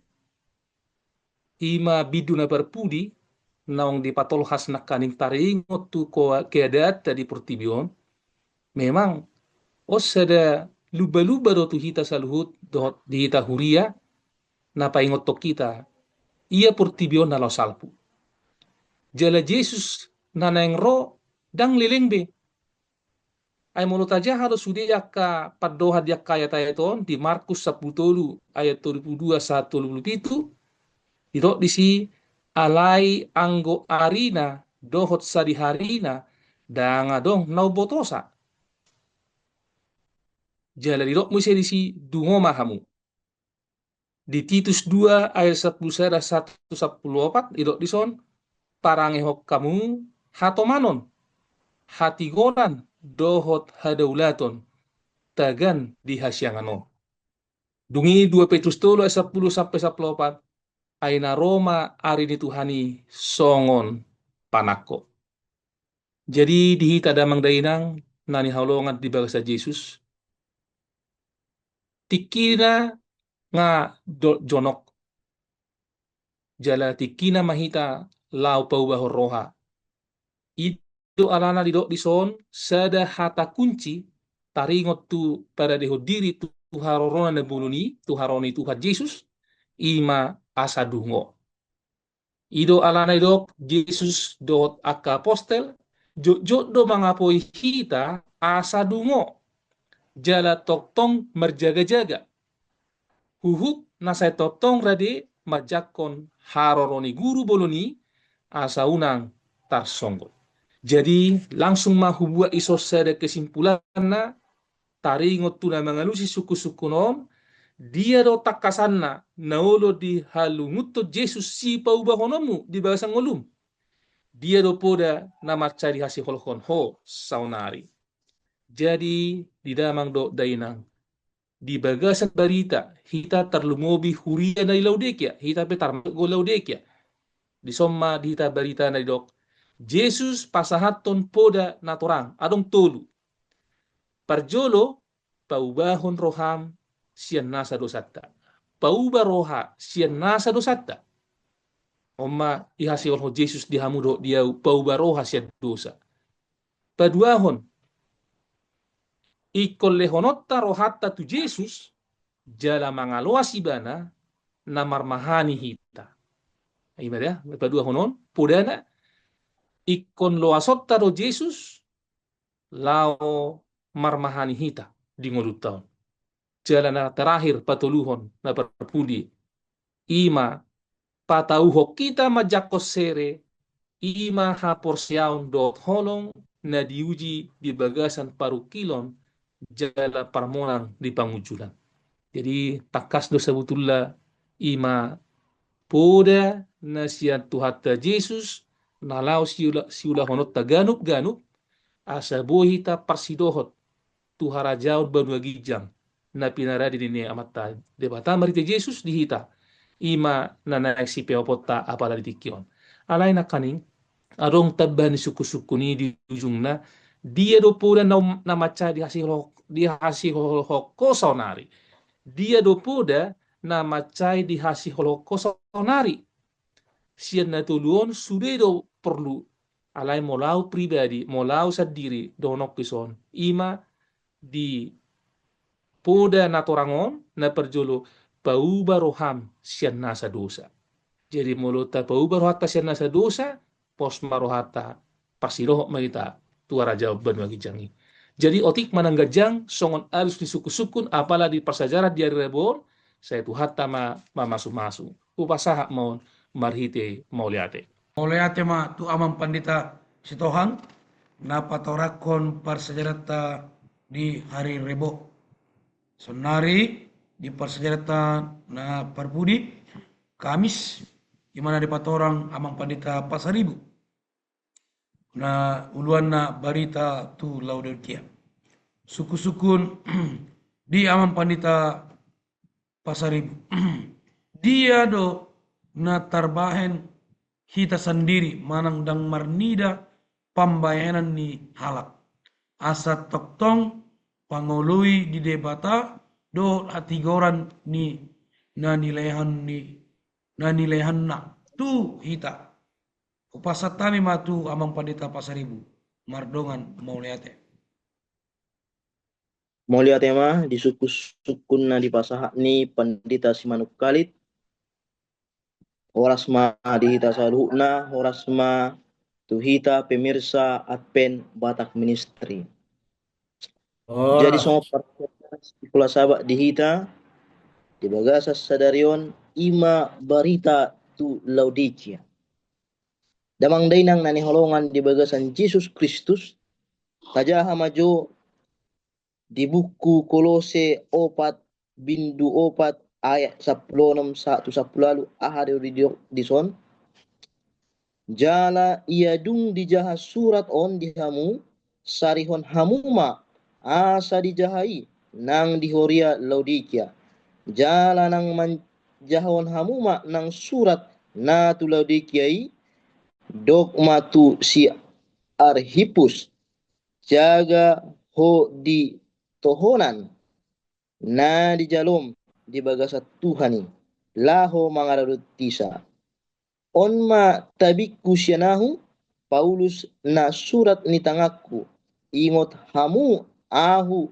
i ma bindu na parpudi naung dipatolhas nangkaning taringot tu ko-, keadaanta di portibi on, memang on sada lumba-lumba do tu hita saluhut dohot di hita huria, na paingothon hita ia portibi on na laho salpu. Jala Jesus na naeng ro ndang leleng be. Ai molo tajaha do sude angka pandohan di angka ayat-ayat on di Markus sampulu tolu ayat tolu pulu dua sahat tolu pulu pitu, didok disi, alai anggo arina dohot sadiharina ndang adong na umbotosa. Jala didok muse disi, dungo ma hamu. Di Titus dua ayat sampulu sada sahat tu sampulu opat, didok dison, parangehon hamu hatomanon, hatigoran dohot hadaulaton tagan di hasiangan on. Dung i dua Petrus tolu ayat sampulu sampe sampulu opat, ai na ro ma ari ni Tuhan i songon panangko. Jadi di hita damang dainang na hinaholongan di bagasan Jesus, tingkina nga do-, jonok. Jala tingkina ma hita laho paubahon roha. I do alana didok dison sada hata kunci taringot tu paradehon diri tu haroroan na bolon i, tu haroro ni Tuhan Jesus, i ma asa dungo. I do alana didok Jesus dohot angka apostel, jotjot do mangapoi hita asa dungo, jala tongtong marjaga-jaga. Huhut na sai tongtong rade manjangkon haroro ni guru bolon i, asa unang tarsonggot. Jadi, langsung ma hubuat dison sada kesimpulanna, taringot tu na mangalusi sungkun-sungkun on, dia do tangkasanna na olo dihalungunhon Jesus sipaubahononmu di bagasan ngolum? Dia do poda na mansai dihasiholhon ho saonari? Jadi, di damang dohot dainang, di bagasan barita, hita tarlumobi huria na di Laodikia, hita pe tarmasuk do Laodikia. Dison ma di hita barita na didok, Jesus pasahathon poda na torang, adong tolu. Parjolo, paubahon roham sian nasa dosanta. Pauba roha sian nasa dosanta. On ma dihasiholhon Jesus di hamu dohot di ahu, pauba roha sian dosa. Paduahon, ingkon lehononta rohanta tu Jesus, jala mangaloas ibana na marmahani hita. I ma da, paduahon on, podana, ingkon loasonta do Jesus, laho marmahani hita di ngolunta on. Jala na terakhir, patoluhon, na parpudi, i ma patauhon hita manjangkon sere, i ma haporseaon dohot holong na diuji di bagasan parungkilon jala parmonang di pangunjunan. Jadi, tangkas do sabotulna i ma poda na sian Tuhanta Jesus, na laho siula-, siulahononta ganup-ganup, asa boi hita parsidohot tu harajaon banua ginjang na pinarade ni Amanta Debata marhite Jesus di hita, i ma na naeng sipeoponta apala di tingki on. Alai nangkaning, adong tambahan ni sungkun-sungkun i di ujungna, dia do poda na, na mansai dihasiho-, dihasiholhon ho saonari? Dia do poda na mansai dihasiholhon ho saonari? Sian na tolu on sude do porlu, alai molo au pribadi, molo au sandiri dohononku dison, i ma di poda na torang on, na parjolo, pauba roham sian nasa dosa. Jadi molo tapauba rohanta sian nasa dosa, pos ma rohanta, parsidohot ma hita tu harajaon banua ginjang i. Jadi otik ma nang ganjang songon alus ni sungkun-sungkun, apala di parsiajaran di ari Rebo on, sai Tuhanta ma mamasu-masu. Hupasahat ma on marhite mauliate. Mauliate ma tu Amang Pandita Sitohang, na patoranghon parsiajaranta di ari Rebo. Saonari di parsiajaranta na parpudi, Kamis, i ma na dipatorang Amang Pandita Pasaribu. Na uluanna barita tu Laodikia. Sungkun-sungkun di Amang Pandita Pasaribu. Dia do na tarbahen hita sandiri manang ndang marnida pambahenan ni halak, asa tongtong pangoloi di Debata dohot hatigoran ni na nilehon ni, na nilehonna tu hita. Hupasahat hami ma tu Amang Pandita Pasaribu, mardongan mauliate. Mauliate ma di sungkun-sungkun na dipasahat ni Pandita Simanungkalit. Horas ma di hita saluhutna, horas ma tu hita pemirsa Advent Batak Ministry. Jadi songon parsiajaran Sikula Sabat di hita, di bagasan sadari on, i ma barita tu Laodikia. Damang dainang na hinaholongan di bagasan Jesus Kristus, tajaha ma jo di buku Kolose opat bindu opat ayat sampulu onom sahat tu sampulu ualu, aha do didok dison? Jala ia dung dijaha surat on di hamu, sarihon hamu ma asa dijaha i nang di huria Laodikia. Jala nang manjahahon hamu ma nang surat na tu Laodikia i, dok ma tu si Arhipus, jaga ho di tohonan, na dijalom di bagasan Tuhan i, laho mangaradoti-Na. On ma tabingku sian ahu, Paulus, na surat ni tanganku, ingot hamu ahu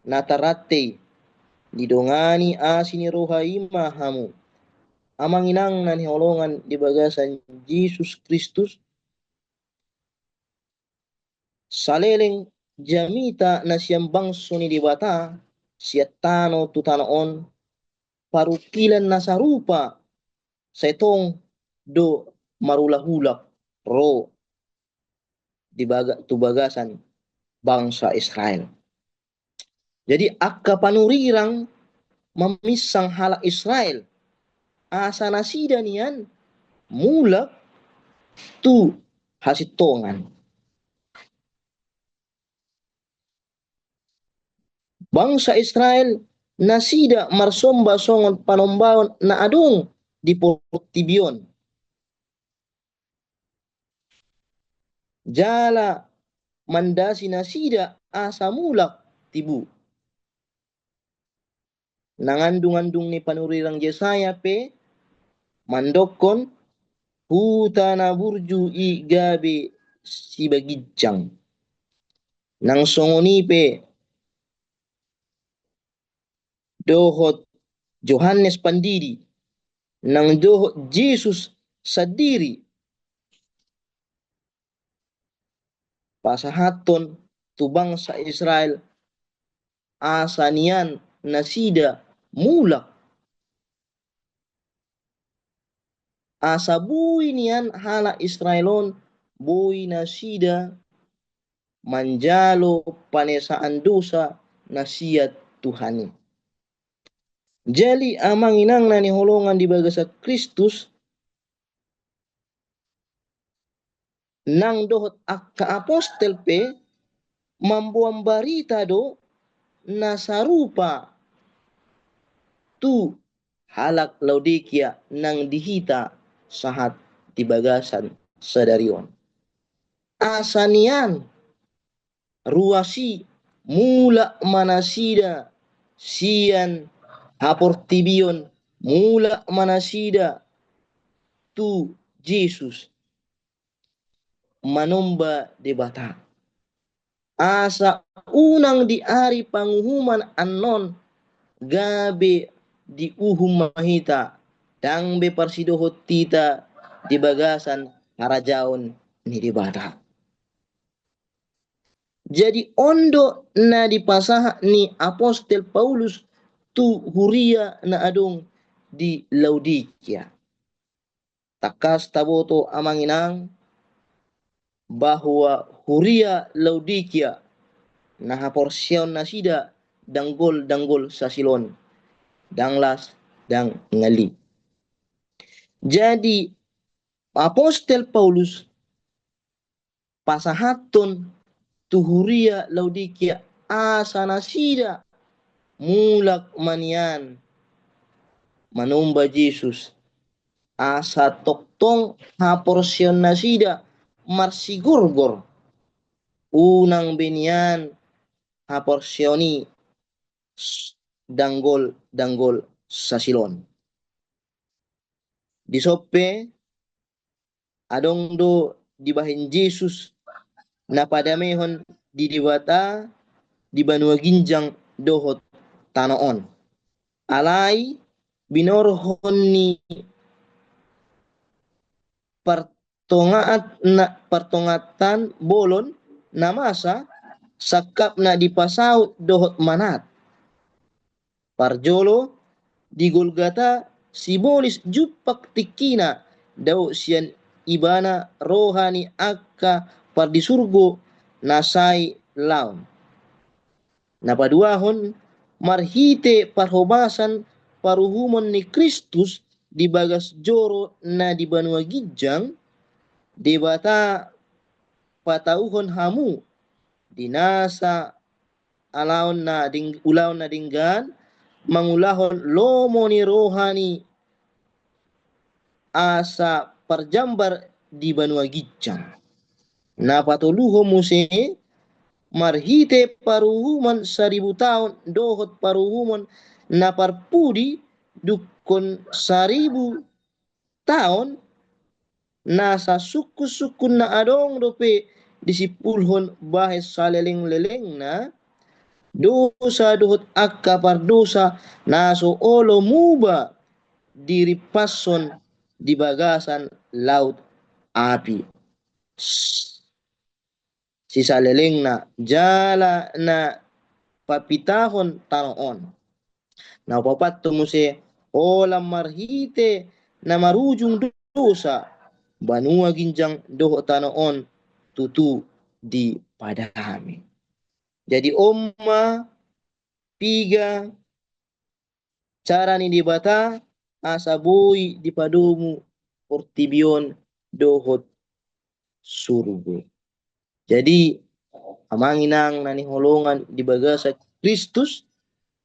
na tarrante i, didongani asi ni roha i ma hamu. Amang inang na hinaholongan di bagasan Jesus Kristus, saleleng jamita na sian bangso ni Debata, sian tano tu tano on, parungkilan na sarupa sai tong do marulak-ulak ro di baga-, tu bagasan bangsa Israel. Jadi, angka panurirang maminsang halak Israel, asa nasida nian mulak tu hasintongan. Bangsa Israel, nasida marsomba songon panombaon na adong di portibi on. Jala mandasi nasida asa mulak tibu. Nangandung-andung ni panurirang Jesaya pe mandokkon, huta na burju i gabe sibaginjang. Nang songon i pe dohot Johannes Pandidi, nang dohot Jesus sandiri, pasahathon tu bangsa Israel, asa nian nasida mulak. Asa boi nian halak Israel on, boi nasida manjalo panesaan dosa na sian Tuhan i. Jadi, amang inang na hinaholongan di bagasan Kristus, nang dohot angka apostel pe mamboan barita do na sarupa tu halak Laodikia nang di hita sahat di bagasan sadari on. Asa nian ruas i, mulak ma nasida sian haportibion, mulak ma nasida tu Jesus, manomba Debata. Asa unang di ari panguhuman annon gabe diuhum ma hita, ndang be parsidohot hita di bagasan harajaon ni Debata. Jadi, on do na dipasahat ni apostel Paulus tu huria na adong di Laodikia. Tangkas taboto, amang inang, bahwa huria Laodikia na haporseaon nasida danggol-danggol sasil on, ndang las ndang ngali. Jadi, apostel Paulus pasahathon tu huria Laodikia, asa nasida mulak ma nian manomba Jesus, asa tongtong haporseaon nasida marsigorgor, unang be nian haporseaon i s-, danggol-danggol sasil on. Dison pe adong do dibahen Jesus na padamehon ni Debata di banua ginjang dohot tano on. Alai binorhon ni partongaat na, partongaatan bolon na masa, sangkapna dipasaut dohot manat. Parjolo, di Golgata, sibolis jumpang tingkina, dao sian Ibana roha ni angka pardisurgo na sai laon. Na paduahon, marhite parhobasan paruhumon ni Kristus di bagas joro na di banua ginjang, Debata patauhon hamu di nasa alaon na deng-, ulaon na denggan, mangulahon lomo ni roha ni asa parjambar di banua ginjang. Na patoluhon muse, marhite paruhuman saribu taon dohot paruhuman na parpudi dungkon saribu taon, na sasungkun-sungkun na adong dope disimpulhon bahen salelenglelengna, dosa dohot angka pardosa na so olo muba dirimpashon di bagasan laut api. Sisalelengna jala na papitahon tano on. Na paopat tu muse, holan marhite na marujung dosa, banua ginjang dohot tano on tutu dipadame. Jadi on ma piga cara ni Debata asa boi dipadomu portibi on dohot surgo. Jadi, amang inang na hinaholongan di bagasan Kristus,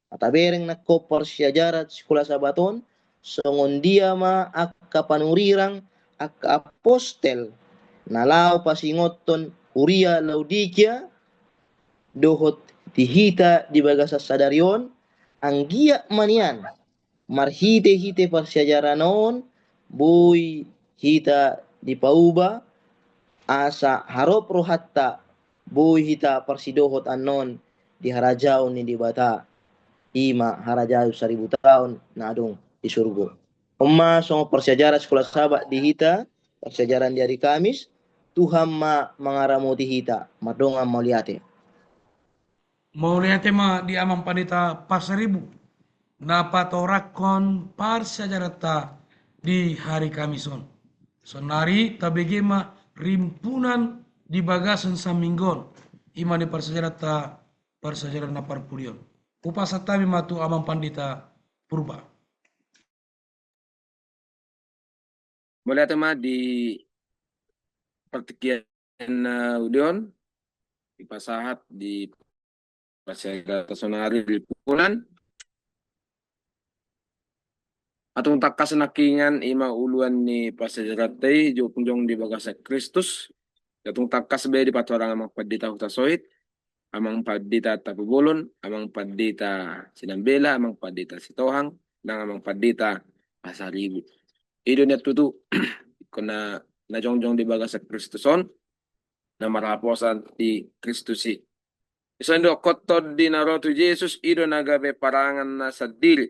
na tabereng nangkin parsiajaran sikola Sabat on, songon dia ma angka panurirang, angka apostel, na laho pasingothon huria Laodikia, dohot di hita di bagasan sadari on, anggiat ma nian marhite-hite parsiajaran on, boi hita dipauba, asa harop rohanta, boi hita parsidohot annon di harajaon ni Debata, i ma harajaon saribu taon na adong di surgo. On ma songon parsiajaran sikola Sabat di hita, parsiajaran di ari Kamis, Tuhan ma mangaramoti hita, mardongan mauliate. Mauliate ma di amang pandita Pasaribu, na patorangkon parsiajaranta di hari Kamis on. Saonari tabege ma rimpunan di bagasan saminggu on, i ma di parsiajaranta, parsiajaran na parpudi on. Hupasahat hami ma tu amang pandita Purba. Mauliate ma di partingkian na uli on, dipasahat di parsiajaranta saonari di rimpunan. Atung tangkas nangkiningan i ma uluan ni parsiajaranta i, jongjong di bagasan Kristus. Atung tangkas be dipatorang amang pandita Huta Sohit, amang pandita Tampubolon, amang pandita Sinambela, amang pandita Sitohang, nang amang pandita Pasaribu. I do nian tutu, ingkon na jongjong di bagasan Kristus on, na marhaposan di Kristus i. Dison do ingkon tondi na ro tu Jesus, i do na gabe paranganna sandiri,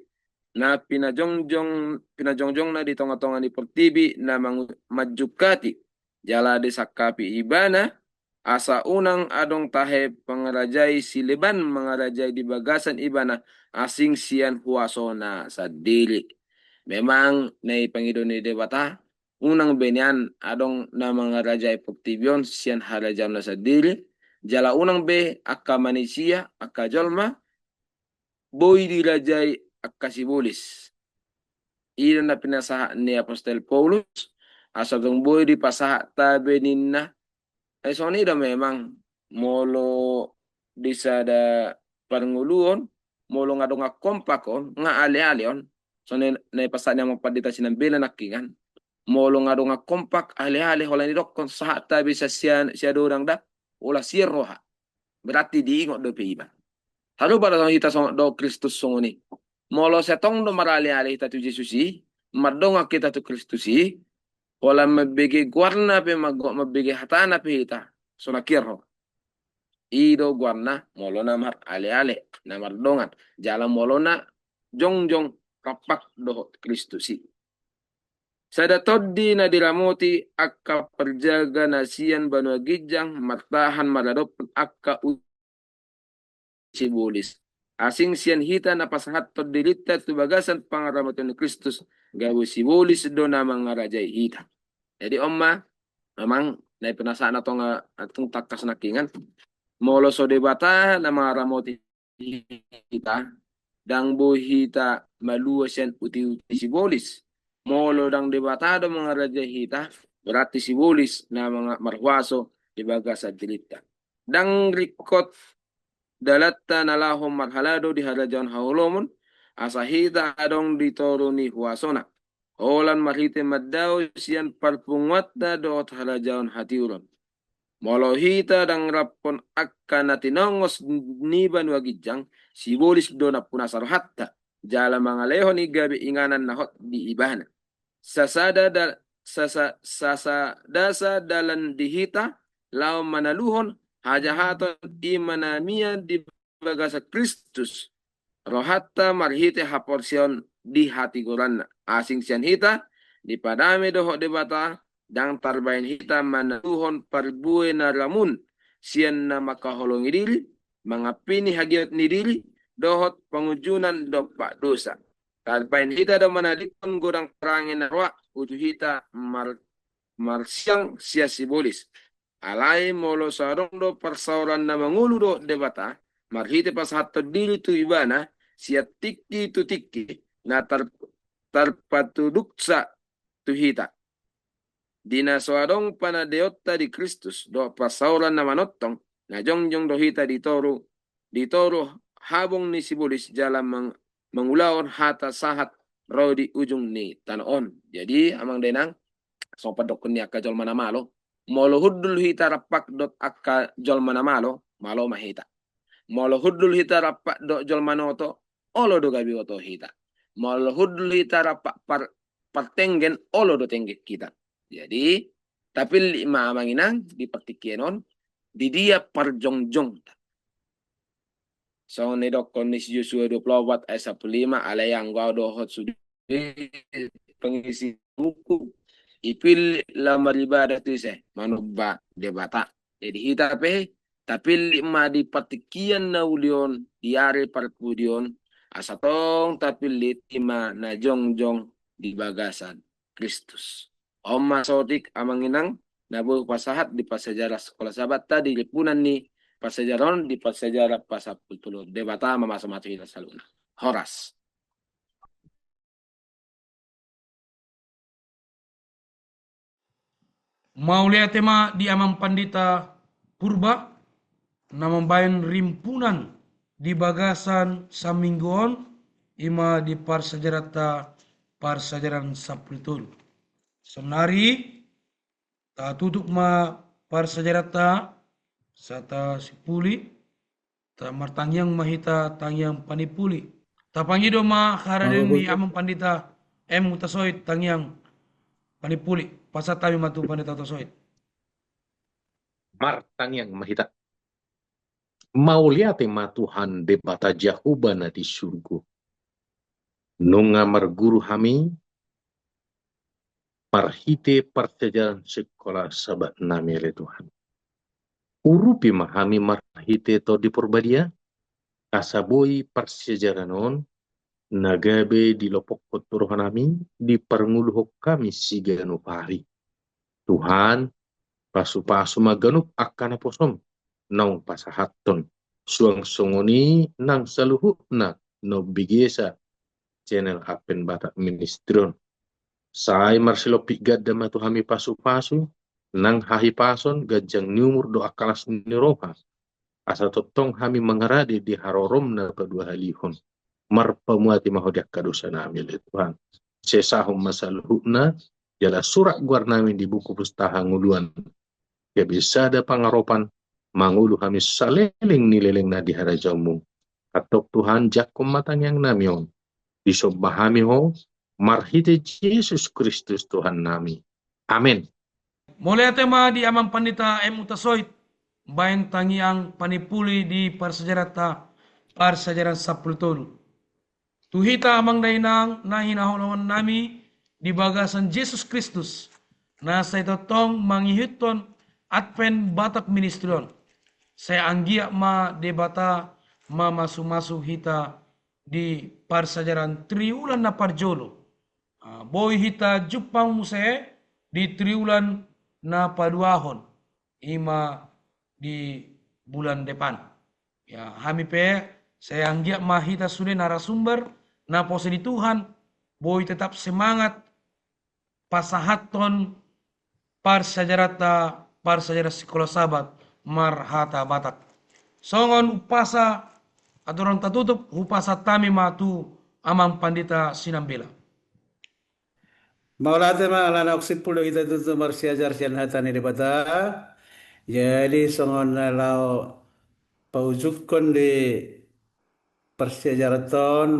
na pinajongjong, pinajongjongna di tonga-tonga ni portibi, na mangu-, manjungkati, jala disangkapi ibana, asa unang adong tahe mangarajai sileban mangarajai di bagasan ibana asing sian huasona sandiri. Memang na i pangido ni Debata, unang be nian adong na mangarajai portibi on sian harajaonna sandiri, jala unang be angka manisia, angka jolma, boi dirajai angka sibolis. I do na pinasahat ni apostel Paulus, asa tung boi dipasahat tabe ninna. Ai songon i do memang, molo di sada parngoluon, molo nga dongan kompak on, nga ale-ale on. Songon i na ipasahat ni amang pandita Sinambela nangkiningan. Molo nga dongan kompak, ale-ale, holan didokkon sahat tabe sian, sian, sian godang da, ula sian roha. Berarti diingot dope iba. Haru pada hita songon do Kristus songon i. Molo sai tong do marale-ale hita tu Jesus i, mardongan hita tu Kristus i, holan mambege goarna pe, mambege hatana pe hita, so na kiar ho. I do goarna molo na marale-ale, na mardongan, jala molo na jongjong rampak dohot Kristus i. Sada tondi na diramoti angka parjaga na sian banua ginjang martahan maradophon angka u-, sibolis. Asing sian hita na pasahathon dirinta tu bagasan pangaramotion ni Kristus, gabe sibolis do na mangarajai hita. Jadi on ma, memang na i pinasahat na tonga, atung tangkas nangkiningan, molo so Debata na mangaramoti hita, ndang boi hita malua sian uti-uti sibolis. Molo ndang Debata do mangarajai hita, berarti sibolis na manga-, marhuaso di bagasan dirinta. Ndang ringkot dalanta na laho marhalado di harajaon haholomon, asa hita adong di toru ni huasona. Holan marhite mandao sian parpunguanta dohot harajaon hatiuron. Molo hita ndang raphon angka na tinongos ni banua ginjang, sibolis do nampunasa rohanta, jala mangalehon i gabe inganan na hot di ibana. Sasada da-, sasa-, sasada sa dalan di hita, laho manaluhon hajahaton i ma na mian di bagasan Kristus, rohanta marhite haporseaon di hatigoranna. Asing sian hita, dipadame dohot Debata, ndang tarbahen hita manaluhon parbue na ramun, sian na mangkaholongi diri, mangampini hagiot ni diri, dohot pangunjunan dompak dosa. Tarbahen hita do manadingkon godang parange na roa, uju hita mar-, marsiang sian sibolis. Alai molo so adong do parsaoran na mangolu dohot Debata, marhite pasahathon diri tu ibana, sian tingki tu tingki, na tar-, tarpatuduksa tu hita. Di na so adong panadeonta di Kristus, dohot parsaoran na manongtong, na jongjong do hita di toru, di toru habong ni sibolis jala mang-, mangulahon hata sahat ro di ujung ni tano on. Jadi, amang dainang, songon pandokkon ni angka jolma na malo, molo hundul hita rampak dohot angka jolma na malo, malo ma hita. Molo hundul hita rampak dohot jolma na oto, olo do gabe oto hita. Molo hundul hita rampak par-, partenggen, olo do tenggen hita. Jadi, tapillit ma amang inang di partingkian on, di dia parjongjongta. Songon na nidokkon ni si Josua dua pulu opat ayat sampulu lima, alai anggo au dohot sude pangisi buku, ipillit laho maribadah tu ise, manomba Debata. Jadi hita pe, tapillit ma di partingkian na uli on, di ari parpudi on, asa tong tapillit i ma na jongjong di bagasan Kristus. On ma saotik amang inang, na boi hupasahat di parsiajaran Sikola Sabatta di limpunan ni parsiajaran on di parsiajaran pasampulu tolu. Debata ma mamasu-masu hita saluhutna. Horas. Mauliate ma di amang pandita Purba, na mambahen rimpunan di bagasan saminggu on, i ma di parsiajaranta parsiajaran sampulu tolu. Saonari, tatutup ma parsiajaranta, asa tasipuli, ta martangiang ma hita tangiang panipuli. Tapangido ma haradeon ni amang pandita M. Hutasoit tangiang panipuli. Pasahat hami ma tu pandita Hutasoit. Martangiang ma hita. Mauliate ma Tuhan Debata Jahowa na di surgo. Nunga marguru hami, marhite parsiajaran Sikola Sabat nami ale Tuhan. Urupi ma hami marhite Tondi Parbadia, asa boi parsiajaran on, na gabe dilopokhon tu roha nami, diparngoluhon hami siganup ari. Tuhan, pasu-pasu ma ganup angka naposom, naung pasahathon. Suang songon i nang saluhutna na umbegesa channel Advent Batak Ministry on. Sai marsilompit ganda ma tu hami pasu-pasu, nang hahipason, ganjang ni umur dohot las ni roha. Asa tongtong hami mangarade di haroromna paduahalihon. Marpamuati ma Ho di angka dosa nami ale Tuhan. Sesahon ma saluhutna, jala surat goar nami di buku pustaha hangoluan. Gabe sada pangaropan, mangolu hami saleleng ni lelengna di harajaonmu. Antong Tuhan, jangkon ma tangiang nami on. Disomba hami Ho, marhite Jesus Kristus Tuhan nami. Amen. Mauliate ma di amang pandita M. Hutasoit, bahen tangiang panipuli di parsiajaranta, parsiajaran sampulu tolu. Tu hita amang dainang na hinaholongan nami di bagasan Jesus Kristus, na sai tongtong mangihuthon Advent Batak Ministry on. Sai anggiat ma Debata mamasu-masu hita di parsiajaran triwulan na parjolo. Ah, boi hita jumpang muse di triwulan na paduahon, i ma di bulan depan. Ya, hami pe, sai anggiat ma hita sude narasumber, naposo ni Tuhan, boi tetap semangat, pasahathon parsiajaranta, parsiajaran Sikola Sabat, marhata Batak. Songon umpasa, aturan tatutup, hupasahat hami ma tu amang pandita Sinambela. Mauliate ma, alana tung simpul do hita tutu marsiajar sian hata ni Debata. Jadi songon na laho paujungkon di parsiajaran on,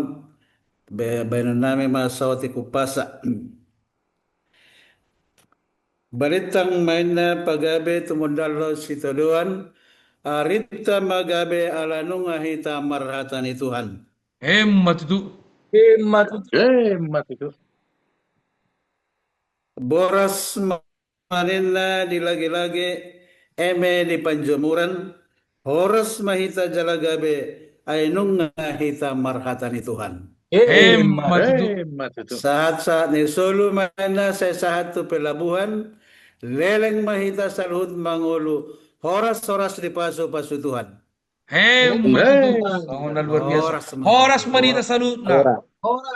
be-, baenon nami ma saotik umpasa. Balintang ma inna pagabe tumundalhon sitadoan, arinta ma gabe ala nunga hita marhata ni Tuhan. Emma tutu. Emma tutu. Emma tutu. Boras ma ninna di lage-lage, eme di panjomuran, horas ma hita jala gabe, ai nunga hita marhata ni Tuhan. Emma tutu. Emma tutu. Sahat-sahat ni solu ma ninna sai sahat tu pelabuhan, leleng ma hita saluhut mangolu, horas-horas dipasu-pasu Tuhan. Emma tutu. Emma. Songon na luar biasa. Horas ma. Horas ma di hita saluhutna. Horas.